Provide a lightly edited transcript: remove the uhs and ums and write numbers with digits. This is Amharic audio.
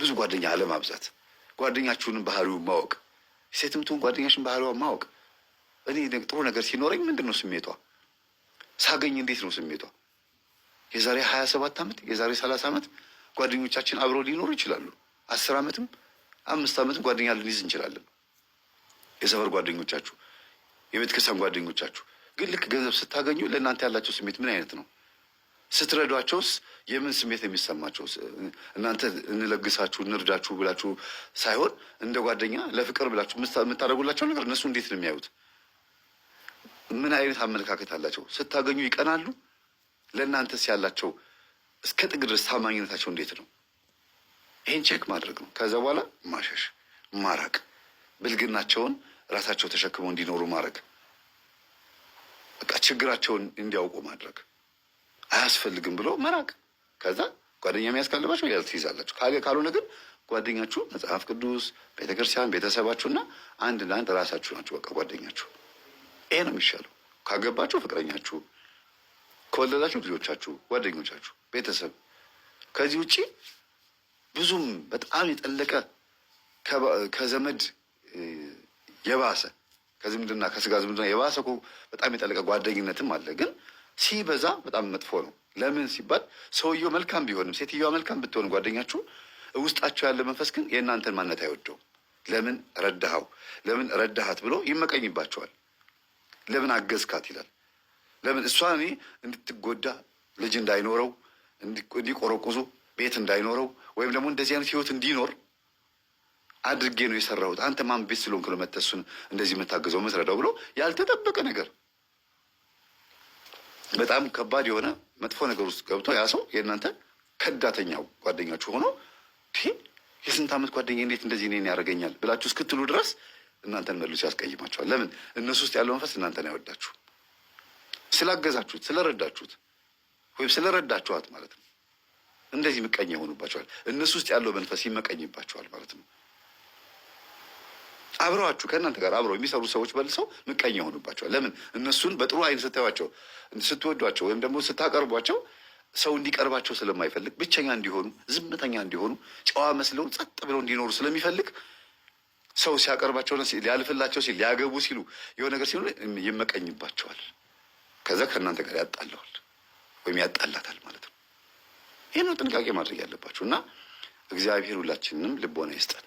ብዙ ጓደኛ አለማብዛት፣ ጓደኛችሁንም ባህሪውን ማወቅ፣ ሴትም ትሁን ጓደኛሽን ባህሪዋን ማወቅ። እኔ ጥሩ ነገር ሲኖረኝ ምንድን ነው ስሜቷ? ሳገኝ እንዴት ነው ስሜቷ? የዛሬ 27 ዓመት፣ የዛሬ 30 ዓመት ጓደኞቻችን አብረው ሊኖሩ ይችላሉ። 10 ዓመትም 5 ዓመትም ጓደኛ ልንይዝ እንችላለን። የሰፈር ጓደኞቻችሁ፣ የቤተ ክርስቲያን ጓደኞቻችሁ ግን ልክ ገንዘብ ስታገኙ ለእናንተ ያላቸው ስሜት ምን አይነት ነው? ስትረዷቸውስ የምን ስሜት ነው የሚሰማቸው? እናንተ እንለግሳችሁ እንርዳችሁ ብላችሁ ሳይሆን እንደ ጓደኛ ለፍቅር ብላችሁ የምታደርጉላቸው ነገር እነሱ እንዴት ነው የሚያዩት? ምን አይነት አመለካከት አላቸው? ስታገኙ ይቀናሉ? ለእናንተስ ያላቸው እስከ ጥግ ድረስ ታማኝነታቸው እንዴት ነው? ይህን check ማድረግ ነው። ከዛ በኋላ ማሸሽ፣ ማራቅ፣ ብልግናቸውን ራሳቸው ተሸክመው እንዲኖሩ ማድረግ፣ በቃ ችግራቸውን እንዲያውቁ ማድረግ፣ አያስፈልግም ብሎ መራቅ። ከዛ ጓደኛ መያዝ ካለባቸው ያዝ ትይዛላችሁ። ካልሆነ ግን ጓደኛችሁ መጽሐፍ ቅዱስ፣ ቤተክርስቲያን፣ ቤተሰባችሁና አንድ ለአንድ ራሳችሁ ናችሁ። በቃ ጓደኛችሁ ይሄ ነው የሚሻለው። ካገባችሁ ፍቅረኛችሁ፣ ከወለዳችሁ ልጆቻችሁ፣ ጓደኞቻችሁ፣ ቤተሰብ። ከዚህ ውጭ ብዙም በጣም የጠለቀ ከዘመድ የባሰ ከዝምድና ከስጋ ዝምድና የባሰ እኮ በጣም የጠለቀ ጓደኝነትም አለ። ግን ሲበዛ በጣም መጥፎ ነው። ለምን ሲባል ሰውየው መልካም ቢሆንም ሴትዮዋ መልካም ብትሆን ጓደኛችሁ ውስጣቸው ያለ መንፈስ ግን የእናንተን ማንነት አይወደውም። ለምን ረዳኸው፣ ለምን ረዳሃት ብሎ ይመቀኝባቸዋል። ለምን አገዝካት ይላል። ለምን እሷ እኔ እንድትጎዳ ልጅ እንዳይኖረው እንዲቆረቁዙ ቤት እንዳይኖረው ወይም ደግሞ እንደዚህ አይነት ህይወት እንዲኖር አድርጌ ነው የሰራሁት። አንተ ማን ቤት ስለሆንክ ነው መተህ እሱን እንደዚህ የምታገዘው የምትረዳው ብሎ ያልተጠበቀ ነገር በጣም ከባድ የሆነ መጥፎ ነገር ውስጥ ገብቶ ያ ሰው የእናንተ ከዳተኛው ጓደኛችሁ ሆኖ የስንት ዓመት ጓደኛ እንዴት እንደዚህ እኔን ያደርገኛል ብላችሁ እስክትሉ ድረስ እናንተን መልሶ ያስቀይማቸዋል። ለምን? እነሱ ውስጥ ያለው መንፈስ እናንተን አይወዳችሁ ስላገዛችሁት፣ ስለረዳችሁት ወይም ስለረዳችኋት ማለት ነው። እንደዚህ ምቀኛ ይሆኑባቸዋል። እነሱ ውስጥ ያለው መንፈስ ይመቀኝባቸዋል ማለት ነው። አብረዋችሁ ከእናንተ ጋር አብረው የሚሰሩ ሰዎች መልሰው ምቀኛ ይሆኑባቸዋል። ለምን? እነሱን በጥሩ አይን ስታዩቸው፣ ስትወዷቸው ወይም ደግሞ ስታቀርቧቸው ሰው እንዲቀርባቸው ስለማይፈልግ ብቸኛ እንዲሆኑ፣ ዝምተኛ እንዲሆኑ፣ ጨዋ መስለው ጸጥ ብለው እንዲኖሩ ስለሚፈልግ ሰው ሲያቀርባቸው ሊያልፍላቸው ሲል ሊያገቡ ሲሉ የሆነ ነገር ሲሉ ይመቀኝባቸዋል። ከዛ ከእናንተ ጋር ያጣለዋል ወይም ያጣላታል ማለት ነው። ይህን ነው ጥንቃቄ ማድረግ ያለባችሁ እና እግዚአብሔር ሁላችንንም ልቦና ይስጠን።